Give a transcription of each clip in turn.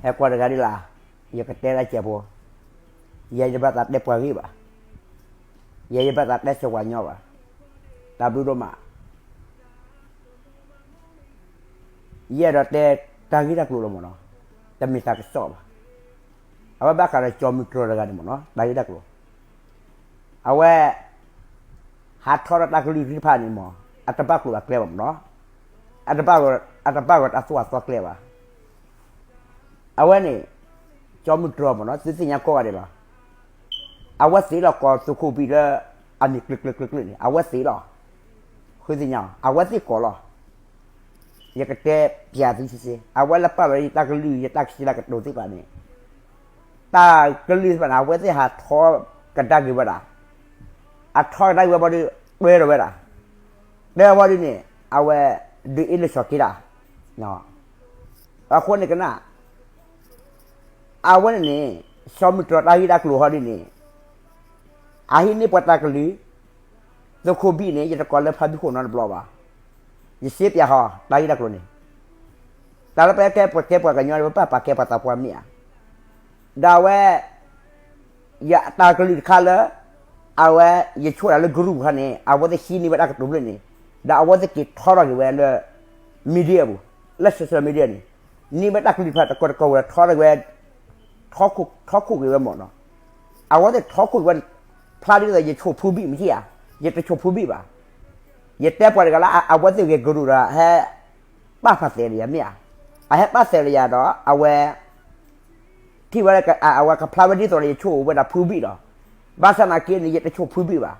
ဟဲကွၢ်တဂၤဒ်လၢ်, ယကတဲလၢကဲးဖိ, ယဲယဘၣ်သးတဲပှၤဂ့ၢ်ဘၣ်, ယဲယဘၣ်သးတဲစၢၤပှၤညီဘၣ်, တၢ်ဘျုးဒိၣ်မး, ယအဲၣ်ဒိးတဲတၢ်ဂ့ၢ်တၢ်ကျိၤလီၤမ့ၢ်နီၤ, တမ့ၢ်တၢ်ကစီၣ်ဘၣ်, အဝဲဘၣ်ဃးဒီးကၠီမုၢ်တြီၤတဂၤန့ၣ်မ့ၢ်နီၤ တၢ်ဂ့ၢ်တၢ်ကျိၤ အဝဲ ဟးထီၣ်ဒီးတၢ်ကလုၢ်သ့ၣ်တဖၣ်န့ၣ်မ့ၢ် အတဘၣ်ကျိၤဘၣ်ကျဲဘၣ်မ့ၢ်နီၤ, အတဘၣ်ဂီၤတၢ်သိၣ်အသီကျဲဘၣ်, အဝဲန့ၣ် ကၠီမုၢ်တြီၤမ့ၢ်နီၤ သုသ့ၣ်ညါကိးဂၤဒဲးလီၤ, အဝဲသ့ၣ်လီၤကိးသုးခိၣ်ဘံၣ်လၢ အမံၤကျၢၤကျၢၤကျၢၤကျၢၤန့ၣ် အဝဲသ့ၣ်လီၤ, ဃုသ့ၣ်ညါ အဝဲသ့ၣ်ကိးလီၤ ယကတဲပျးသုစ့ၢ်, အဝဲလၢပာ်လီၤယတၢ်ကလုၢ် ယတၢ်ကစံးလၢကတိၤသ့ၣ်တဖၣ်န့ၣ်, တၢ်ကလုၢ်သ့ၣ်တဖၣ်န့ၣ် အဝဲသ့ၣ်ဟးထီကဒါက့ၤဝဲဒၣ်, အထီကဒါက့ၤဝဲဘီဒီး တွဲဒီးဝဲဒၣ်, တွဲဘီဒုန့ၣ် အဝဲ ဒုးအ့ၣ်လိာ်ဆိးက့တၢ်, အဃိန့ၣ်ကနၣ်, အဝဲန့ၣ်န့ၣ် စီၤမုၢ်တြီၤတၢ်ဂ့ၢ်တၢ်ကျိၤဟီဒုန့ၣ် အဟံးန့ၢ်ပှၤတၢ်ကလုၢ်, သုးခိၣ်ဘံၣ်န့ၣ် ယတကိးလၢဖါဘံၣ်ခိၣ်နီတဘျီဘၣ်, ယစ့ပျးဟီ တၢ်ဂ့ၢ်တၢ်ကျိၤန့ၣ်, တၢ်လၢပကဲပှၤကညီ ပဘၣ်ပာ်ကဲပှၤသးပှၢ်မ့ၢ်ဧါ, ဒီးအဝဲ ယတၢ်ကလုၢ်တခါလၢ အဝဲ ယဆိၣ်တၢ်လၢ group တခါန့ၣ် အဝဲသ့ၣ်ဟံးန့ၢ်ဝဲတၢ်ကတိၤဖျၢၣ်န့ၣ်, ဒီးအဝဲသ့ၣ်က့ၤထီထီၣ်က့ၤဝဲလၢ media ပူၤ, လၢ social media န့ၣ်, န့ၢ်ဝဲတၢ်ကလုၢ်တဖၣ်တကိးတကိးဝဲ ထီထီၣ်က့ၤဝဲ ထီခိၣ်က့ၤဝဲမ့ၢ်နီၤ, အဝဲသ့ၣ်ထီခိၣ်က့ၤဝဲန့ၣ်, ဖျါဒ်သိးယဆိၣ်ဖုဘံၣ်မ့ၢ်ထံၣ်ဧါ, ယတဆိၣ်ဖုဘံၣ်ဘၣ်, ယတဲပှၤတဂၤလၢ အဝဲသ့ၣ်ဂဲၤကရူၢ်ဒီး ဟဲ ပာ်ဖးသဲးလၢယၤမ့ၢ်ဧါ, အဟဲပာ်သဲးလၢယၤဒီး အဝဲ ထံၣ်ဝဲ အဝဲကဖျါဝဲဒ်သိးဒီးယဆိၣ်အိၣ်ဝဲဒၣ်ဖုဘံၣ်လီၤ, ဘၣ်ဆၣ်သနာ်က့န့ၣ် ယတဆိၣ်ဖုဘံၣ်ဘၣ်,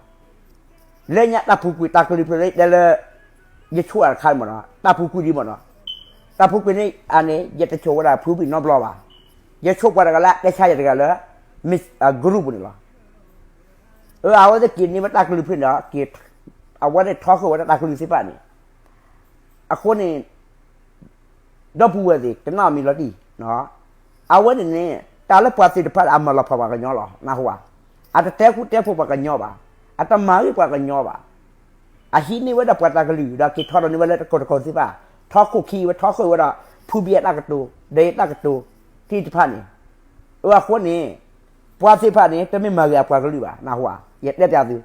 လၢညါတၢ်ပူၤကွံာ်တၢ်ကလုၢ်ဖျၢၣ်လၢယတဲလၢ ယဆိၣ်တၢ်တခါမ့ၢ်နီၤ တၢ်ပူၤကွံာ်ဒ်မ့ၢ်နီၤ, တၢ်ပူၤကွံာ်န့ၣ်အန့ၣ် ယတဆိၣ်ဝဲဒၣ်ဖုဘံၣ်နီတဘျီဘၣ်, ယဆိၣ်ပှၤတဂၤလၢအတဲဆါယၤတဂၤလၢ group ပူၤန့ၣ်လီၤ, အဝဲသ့ၣ်က့ၤန့ၢ်ဝဲတၢ်ကလုၢ်ဖျၢၣ်န့ၣ်ဒီး အဝဲသ့ၣ်ထီခိၣ်ဝဲဒၣ်တၢ်ကလုၢ်သ့ၣ်တဖၣ်န့ၣ်, အဃိန့ၣ် ဒီပုၢ်ဝဲၢ်သ့ၣ် ကနၣ်အီၤမ့ၢ်လီၤတံၢ်, အဝဲန့ၣ်န့ၣ် တၢ်လၢပှၤသ့ၣ်တဖၣ်အမၤလီၤဖးပှၤကညီလီၤ နၢ်ဟူဧါ, အတတဲဃူတဲဖိးပှၤကညီဘၣ်, အတမၤဂ့ၤပှၤကညီဘၣ်, အဟံးန့ၢ်ဝဲဒၣ်ပှၤတၢ်ကလုၢ် ဒီးက့ၤထီထီၣ်န့ၢ်ဝဲလၢတကိးတကိးသ့ၣ်တဖၣ်, ထီခိၣ်ခံဝဲ ထီခိၣ်ဝဲဒီး ဖုဘံၣ်အတၢ်ကတိၤ ဒီးယတၢ်ကတိၤ သ့ၣ်တဖၣ်န့ၣ်, အဃိန့ၣ် ပှၤသ့ၣ်တဖၣ်န့ၣ် တမ့ၢ်မၤဂ့ၤအပှၤကလုာ်ဘၣ် နၢ်ဟူဧါ, ယတဲပျးသု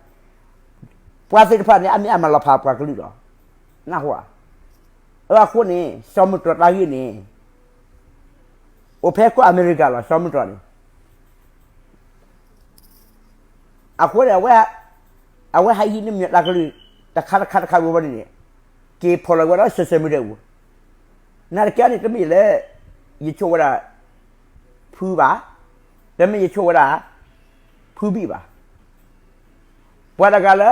ပှၤသ့ၣ်တဖၣ်န့ၣ် အမ့ၢ်အမၤလီၤဖးပှၤကလုာ်လီၤ, နၢ်ဟူဧါ, အဃိန့ၣ် စီၤမုၢ်တြီၤတၢ်ဂ့ၢ်န့ၣ် အိၣ်ဖဲကီၢ်အမဲရကၤလီၤ စီၤမုၢ်တြီၤန့ၣ်, အဃိန့ၣ် အဝဲဟဲဟံးန့ၢ်မညီတၢ်ကလုၢ် တခါတခါတခါဝံၤဝဲန့ၣ်န့ၣ်, က့ၤဖီၣ်လီၤဝဲဒၣ် social media ပူၤ, နာ်သက့န့ၣ် တမ့ၢ်လၢ ယဆိၣ်ဝဲဒၣ် ဖုဘၣ်, တမ့ၢ်ယဆိၣ်ဝဲဒၣ် ဖုဘံၣ်ဘၣ်, ပှၤတဂၤလၢ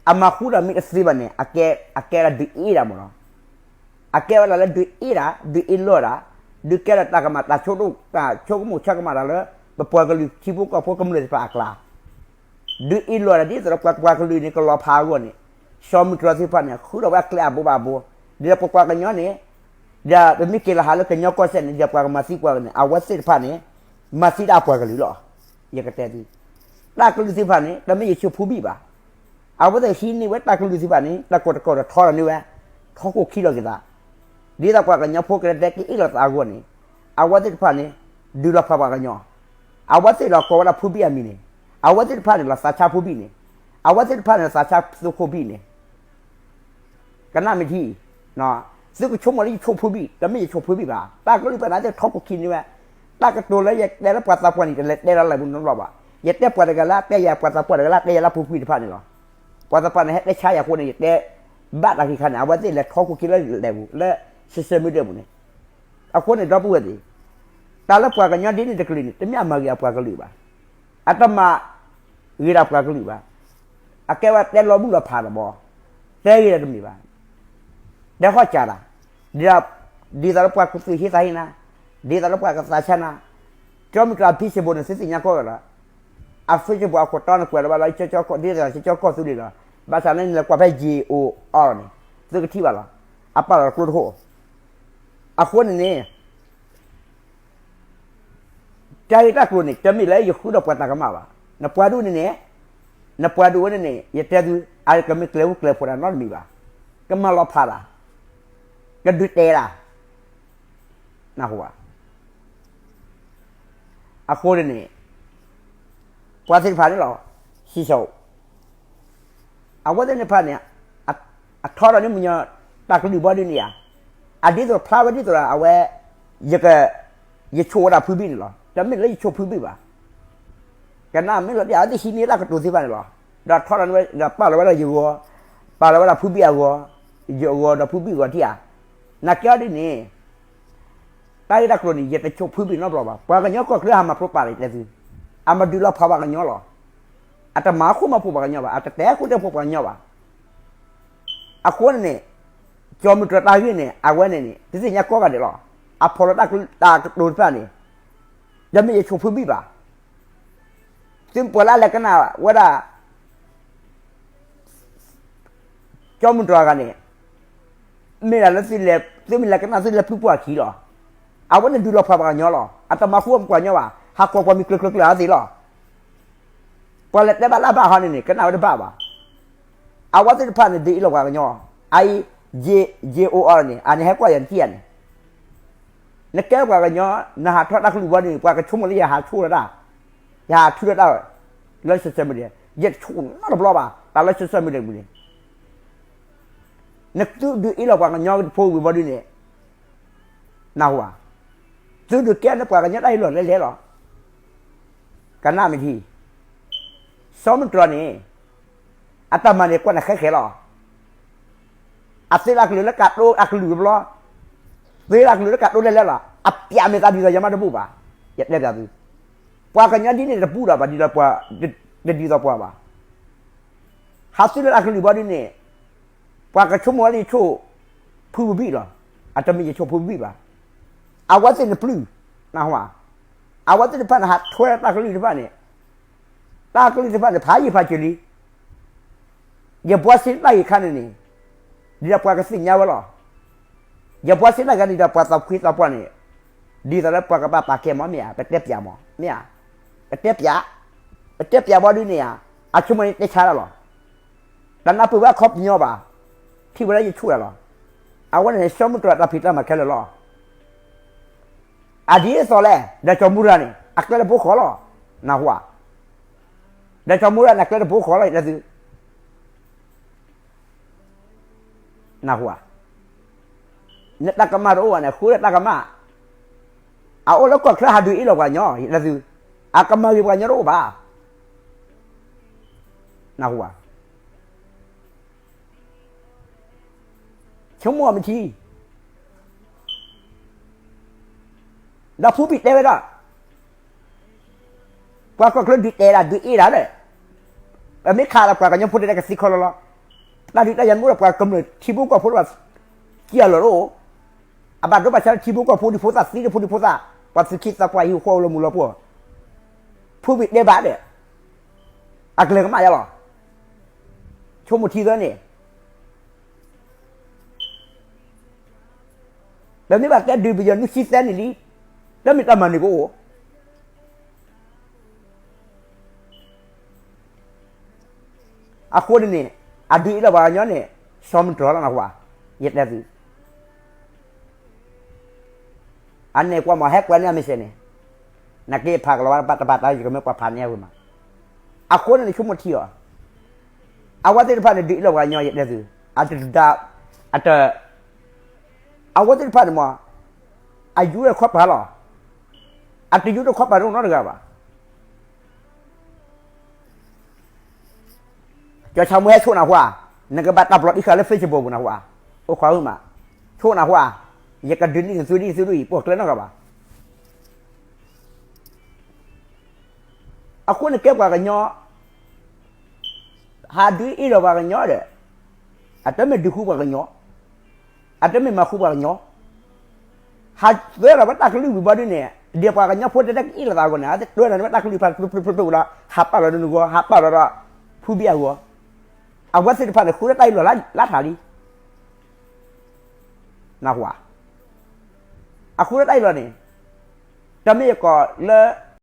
အမၤဃူဒီးမ့ၢ်တသ့ဘၣ်န့ၣ် အကဲဝဲဒၣ်ဒုးအ့ၣ်တၢ်မ့ၢ်နီၤ, အကဲဝဲဒၣ်လၢဒုးအ့ၣ်တၢ် ဒုးအ့ၣ်လီၤတၢ်, ဒုးကဲထီၣ်တၢ်ကမၣ်တၢ်ဆိကမိၣ်ဆိကမးတၢ်လၢ ပပှၤကလုာ်ထံဖိကီၢ်ဖိကမျၢၢ်သ့ၣ်တဖၣ်အကျါ ဒုးအ့ၣ်လီၤတၢ်ဒ်သိးဒီးပှၤကလုာ်န့ၣ် ကလီၤဖးအဂီၢ်န့ၣ်, စီၤမုၢ်တြီၤသ့ၣ်တဖၣ်န့ၣ် ဃုထီၣ်ဝဲအကျဲအဘိဘၣ်အဘိ, ဒီးပပှၤကညီန့ၣ်, ဒီးပမ့ၢ်က့ၤလီၤဟးလၢကညီကီၢ်စဲၣ်န့ၣ် ဒီးပှၤကမၤသံပှၤန့ၣ် အဝဲသ့ၣ်တဖၣ်န့ၣ်, မၤသံဒၣ်ပှၤကလုာ်လီၤ. ယကတဲသု, တၢ်ကလုာ်သ့ၣ်တဖၣ်န့ၣ် တမ့ၢ်ယဆိၣ်ဖုဘံၣ်ဘၣ်. အဝဲသ့ၣ်ဟံးန့ၢ်ဝဲတၢ်ကလုာ်သ့ၣ်တဖၣ်န့ၣ် တၢ်ကိးတကိးဒီးထီထီၣ်န့ၢ်ဝဲ, ထီခိၣ်ခံလီၤက့ၤသး, ဒ်သိးပှၤကညီဖိကတဲက့ၤအ့ၣ်လိာ်သးအဂီၢ်န့ၣ်, အဝဲသ့ၣ်တဖၣ်န့ၣ်, ဒုးလီၤဖးပှၤကညီ, အဝဲသ့ၣ်လီၤကိးဝဲဒၣ်ဖုဘံၣ်အမံၤန့ၣ်, အဝဲသ့ၣ်တဖၣ်န့ၣ်လီၤသးဆါဖုဘံၣ်န့ၣ်, အဝဲသ့ၣ်တဖၣ်န့ၣ်လီၤသးဆါသုးခိၣ်ဘံၣ်န့ၣ် ကနၣ်မ့ၢ်ထံ, သုကဆိကမိၣ်လၢယဆိၣ်ဖုဘံၣ် တမ့ၢ်ယဆိၣ်ဖုဘံၣ်ဘၣ်. တၢ်ကလုၢ်ဖဲန့ၣ်သ့ၣ်ထီခိၣ်ခံန့ၣ်ဝဲ, တၢ်ကတိၤလၢယတဲလၢပှၤသးပှၢ်န့ၣ် တလဲၤတဲလၢလၢပူၤနီတဘျီဘၣ်. ယတဲပှၤတဂၤလၢအတဲယၤ ပှၤသးပှၢ်တဂၤလၢအတဲယၤလၢပူၤကွံာ်တဖၣ်န့ၣ်လီၤ. ပှၤသးပှၢ်န့ၣ် ဟဲတဲဆါယၤအဃိန့ၣ် ယတဲဘၣ်တၢ်ခံခါန့ၣ် အဝဲသ့ၣ်လဲၤထီခိၣ်ခံလၢလဲၤပူၤ လၢ social media ပူၤန့ၣ် အဃိန့ၣ် ဒီပုၢ်ဝဲၢ်သ့ၣ်, တၢ်လၢပှၤကညီဒ်န့ၣ်တကလုာ်န့ၣ် တမ့ၢ်အမၤဂ့ၤအပှၤကလုာ်ဘၣ်. အတမၤဂ့ၤဒၣ်ပှၤကလုာ်ဘၣ်. အကဲဝဲတဲလီၤဘူၣ်လီၤဖးတဘျီ, တဲဂ့ၤဒီးတမ့ၢ်ဘၣ်. တဲဟီၣ်စၢ်တၢ်, ဒ်သိးလၢပှၤကသုးဟ့သးဟ့နၤ, ဒ်သိးလၢပှၤကသးဆါနၤ, ကၠီမုၢ်တြီၤအ Facebook န့ၣ် သုသ့ၣ်ညါကီၢ်ဂၤလီၤ. အ Facebook အခိၣ်တီန့ၣ်ကွဲးလီၤဘၣ်လၢ ကၠီကၠီကီၢ် ဒ်သိးကၠီကီၢ်သုးဒ်လီၤ. ဘၣ်ဆၣ်န့ၣ် နလဲၤကွၢ်ဖဲ G O R န့ၣ်, သုကထံၣ်ဘၣ်လီၤ. အပာ်လီၤကျိတခိၣ်. အဃိန့ၣ်န့ၣ် တၢ်ဂ့ၢ်တၢ်ကျိၤန့ၣ် တမ့ၢ်လၢယဃုဒီးပှၤတၢ်ကမၣ်ဘၣ်. နပှၤဒူၣ်န့ၣ်န့ၣ်, နပှၤဒူၣ်ဝဲန့ၣ်န့ၣ် ယတဲသု, အကမ့ၢ်ကျဲၤဟူကျဲၤဖိးတၢ်နီတမံၤဘၣ်. ကမၤလီၤဖးတၢ်, ကဒုးတဲတၢ်, နၢ်ဟူဧါ. အဃိန့ၣ်န့ၣ် ပှၤသ့ၣ်တဖၣ်န့ၣ်လီၤ, စံးဆၢ, အဝဲသ့ၣ်တဖၣ်န့ၣ် အထီထီၣ်န့ၣ်မညီ တၢ်ကလုၢ်ဘီဒုန့ၣ်ဧါ, အဒ်သိးဖျါဝဲဒ်သိးဒီးအဝဲ ယက ယဆိၣ်ဝဲဒၣ်ဖုဘံၣ်န့ၣ်လီၤ. တမ့ၢ်လၢယဆိၣ်ဖုဘံၣ်ဘၣ်. ကနၣ်မ့ၢ်လီၤတံၢ် အဝဲသ့ၣ်ဟံးန့ၢ်တၢ်ကတိၤသ့ၣ်တဖၣ်န့ၣ်လီၤ. ဒီးထီထီၣ်န့ၣ်ဝဲဒီးပာ်လီၤဝဲဒၣ်ယဂီၤ, ပာ်လီၤဝဲဒၣ်ဖုဘံၣ်အဂီၤ, ယဂီၤဒီးဖုဘံၣ်အဂီၤထံၣ်ဧါ. နာ်က့အီၤဒ်န့ၣ် တၢ်ဂ့ၢ်တၢ်ကျိၤန့ၣ် ယတဆိၣ်ဖုဘံၣ်နီတဘျီဘၣ်. ပှၤကညီကီၢ်ချၢဟးမၤဖျိပာ်လီၤတဲသု, အမၤဒုးလီၤဖးပှၤကညီလီၤ. အတမၤဃူမၤဖိးပှၤကညီဘၣ်, အတတဲဃူတဲဖိးပှၤကညီဘၣ်. အဃိန့ၣ်န့ၣ် ကၠီမုၢ်တြီၢ်တၢ်ဂ့ၢ်န့ၣ် အဝဲန့ၣ်န့ၣ် တသ့ၣ်ညါကိးဂၤဒဲးလီၤ. အဖီၣ်လီၤတၢ်ကတိၤတဖၣ်န့ၣ် တမ့ၢ်ယဆိၣ်ဖုဘံၣ်ဘၣ်. သုပှၤလၢအလဲၤကနၣ်ဝဲဒၣ် ကၠီမုၢ်တြီၢ်တဂၤန့ၣ် မ့ၢ်ဒၣ်လၢသုလဲၤ သုမ့ၢ်လဲၤကနၣ်သုလဲၤဖုပှၢ်ခံလီၤ. အဝဲန့ၣ်ဒုးလီၤဖးပှၤကညီလီၤ. အတမၤဃူမၤဖိးပှၤကညီဘၣ်, ဟးကိးပှၤမံၤကျၢၤကျၢၤကျၢၤအဝဲသ့ၣ်လီၤ. ပှၤလဲၤတဲဘၣ်လၢဘၣ်ဟီန့ၣ်န့ၣ် ကနၣ်ဝဲတဘၣ်ဘၣ်. အဝဲသ့ၣ်တဖၣ်န့ၣ် ဒုးအ့ၣ်လိာ်ပှၤကညီ, အအံၤ ယအိၣ်အီၤန့ၣ် အန့ၣ်ဟဲကွၢ်ယၤနထံၣ်ယၤန့ၣ် နကဲပှၤကညီ နဟးထီၣ်တၢ်ကလုၢ်ဘီဒုန့ၣ် ပှၤကဆိကမိၣ်လၢယဟးဆိၣ်လီၤတၢ်, ယဟးထုးလီၤတၢ် လၢ social media, ယတဆိကမိၣ်နီတဘျီဘၣ် တၢ်လၢ social media ပူၤန့ၣ်, နသုဒုးအ့ၣ်လိာ်ပှၤကညီဖိဝံၤဘီဒုန့ၣ်, နၢ်ဟူဧါ, သုဒုးကဲလၢပှၤကညီတၢ်အ့ၣ်လိာ်လဲၤလဲၤလီၤ. ကနၣ်မ့ၢ်ထံ စီၤမုၢ်တြီၢ်န့ၣ် အတၢ်မၤန့ၣ် ကွၢ်နၤဃဲဃဲလီၤ. အသ့လၢအကလုၢ်လၢကတိၤအကလုၢ်တဘျီ, သ့လၢအကလုၢ်လၢကတိၤလဲၤလဲၤလီၤ. အပျးမ့ၢ်သးဒ်သိးယမါတဘူၣ်ဘၣ်. ယတဲပျးသု, ပှၤကညီဒ်န့ၣ်တပူၤဒီးဘၣ်ဒ်သိးပှၤ, တဒ်သိးပှၤဘၣ်. ဟးသ့လၢအကလုၢ်ဘီဒ်န့ၣ်, ပှၤကဆိကမိၣ်ဝဲလၢယဆိၣ်ဖုဘံၣ်လီၤ. အတမ့ၢ်ယဆိၣ်ဖုဘံၣ်ဘၣ်. အဝဲသ့ၣ်န့ၣ်ပျုၢ်, နၢ်ဟူဧါ, အဝဲသ့ၣ်တဖၣ်န့ၣ် ဟးထွဲတၢ်ကလုၢ်တဖၣ်န့ၣ်, တၢ်ကလုၢ်တဖၣ်န့ၣ် ဖးယံာ်ဖးစၢၤလံ. ယဘှီစ့တၢ်ဂ့ၢ်ခါန့ၣ်န့ၣ်, ဒ်ဒီးပှၤကသ့ၣ်ညါဝဲလီၤ. ယဘှီစ့တၢ်ဂ့ၢ်ခါန့ၣ်ဒီးပှၤသးဖှံသးပှၢ်န့ၣ်, ဒ်သိးလၢပှၤကဘၣ်ပာ်ကဲမ့ၢ်ဧါ, ပတဲပျးမ့ၢ်, မ့ၢ်ဧါ, ပတဲပျး, ပတဲပျးဘီဒုန့ၣ်ဧါ, အဆိကမိၣ်န့ၣ်တဲဆါတၢ်လီၤ. တနၢ်ပၢၢ်ဝဲအခီပညီဘၣ်, ထံၣ်ဝဲလၢယဆိၣ်တၢ်လီၤ. အဝဲန့ၣ်န့ၣ် စီၤမုၢ်တြီၢ်တၢ်ဖံးတၢ်မၤခဲလၢာ်လီၤ. အဒ်သိးလဲၣ်, ဒီးစီၤမူရၤန့ၣ် အကျဲတဘိဃီလီၤ. နၢ်ဟူဧါ, ဒီးစီၤမူရၤန့ၣ် အကျဲတဘိဃီလီၤ ယတဲသု နၢ်ဟူဧါ, နတၢ်ကမၣ်တအိၣ်ဘၣ်န့ၣ် ဃုလၢတၢ်ကမၣ်, အအိၣ်လၢကီၢ်ချၢဟးဒုးအ့ၣ်လိာ်ပှၤကညီ ယတဲသု, အကမၤဂ့ၤပှၤကညီတအိၣ်ဘၣ်. နၢ်ဟူဧါ, ဆိကမိၣ်အီၤမ့ၢ်ထံ ဒီးဖုဘံၣ်တဲဝဲဒၣ်, ပှၤကီၢ်ချၢဒုးတဲဒၣ် ဒုးအ့ၣ်ဒၣ်ဒီး, ပမ့ၢ်ခးဒီးပှၤကညီဖိတဲဒၣ်ကသံခီလီလီ, တၢ်ဒုးတၢ်ယၤမ့ၢ်အိၣ်ဒီးပှၤကမျၢၢ်ထံဖိကီၢ်ဖိတဖၣ် ကံၢ်အလီၢ်တအိၣ်, အဘၣ်ဒိဘၣ်ဆါလၢထံဖိကီၢ်ဖိဒံးဖိသၣ်သံဒံးဖိဒံးဖိသၣ်, ပှၤသုးခံသးပှၢ်ဟံၣ်ဃီအိၣ်လၢမူလီၤပှီၢ်, ဖုဘံၣ်တဲဘၣ်ဒီး, အကလဲၤကမၣ်ယါလီၤ. ဆိကမိၣ်ထံသၢန့ၣ် ပမ့ၢ်ဘၣ်တဲဒုးပယီၤနွံဆံသၢနံၣ်လံ, တမ့ၢ်တၢ်မၤနၢၤကအိၣ်, အဃိန့ၣ်န့ၣ်, အဒုးအ့ၣ်လိာ်ပှၤကညီန့ၣ်, စီၤမုၢ်တြီၢ်လီၤနၢ်ဟူဧါ, ယတဲသု, အန့ၣ်ကွၢ်မးဟဲကွဲးန့ၢ်အမ့ၢ်စဲးန့ၣ်, နက့ဖးကလီၤဝဲတဘၣ်တဘၣ်တၢ်ယကမ့ၢ်ပှၤဖးန့ၢ်အဝဲမး, အဃိန့ၣ်န့ၣ်ဆိကမိၣ်ထံအီၤ, အဝဲသ့ၣ်တဖၣ်န့ၣ်ဒုးအ့ၣ်လိာ်ပှၤကညီယတဲသု, အတဒၣ်, အတ အဝဲသ့ၣ်တဖၣ်န့ၣ်မး, အယူတခီပၤလီၤ, အတယူတခီပၤတအိၣ်နီတဂၤဘၣ်. ကၠီၤဆၣ်မူဟဲဆိၣ်နၢ်ဟူဧါ, နကဘၣ်တၢ်ပျီတံၢ်ဃာ်လၢ Facebook ပူၤနၢ်ဟူဧါ, အိၣ်ခိးမး, ဆိၣ်နၢ်ဟူဧါ, ယကဒုးနံၣ်သုဒ်သုဒ်အံၤ ပိာ်ကျဲနီတဂၤဘၣ်. အဃိန့ၣ်ကဲပှၤကညီ ဟးဒုးအ့ၣ်လိာ်ပှၤကညီဒီး, အတမ့ၢ်ဒုးဃူပှၤကညီ, အတမ့ၢ်မၤဃူပှၤကညီ, ဟးသွဲလီၤဝဲတၢ်ကလုၢ်ဝံၤဘီဒုန့ၣ်, ဒ်ပှၤကညီဖိတဲတၢ်ကအ့ၣ်လိာ်သးအဂီၢ်န့ၣ် အတၢ်တွဲလီၤန့ၢ်ဝဲတၢ်ကလုၢ်ဖးဖျိဖျိဖျိဖျိလီၤ, ဟးပာ်လီၤဒီးနဂီၢ်, ဟးပာ်လီၤဒီးဖုဘံၣ်အဂီၢ်, အဝဲသ့ၣ်တဖၣ်န့ၣ် ဃုလၢတၢ်အ့ၣ်လိာ်လၢထးလံ နၢ်ဟူဧါ, အဃုလၢတၢ်အ့ၣ်လိာ်န့ၣ်, တမ့ၢ်ယကိးလၢ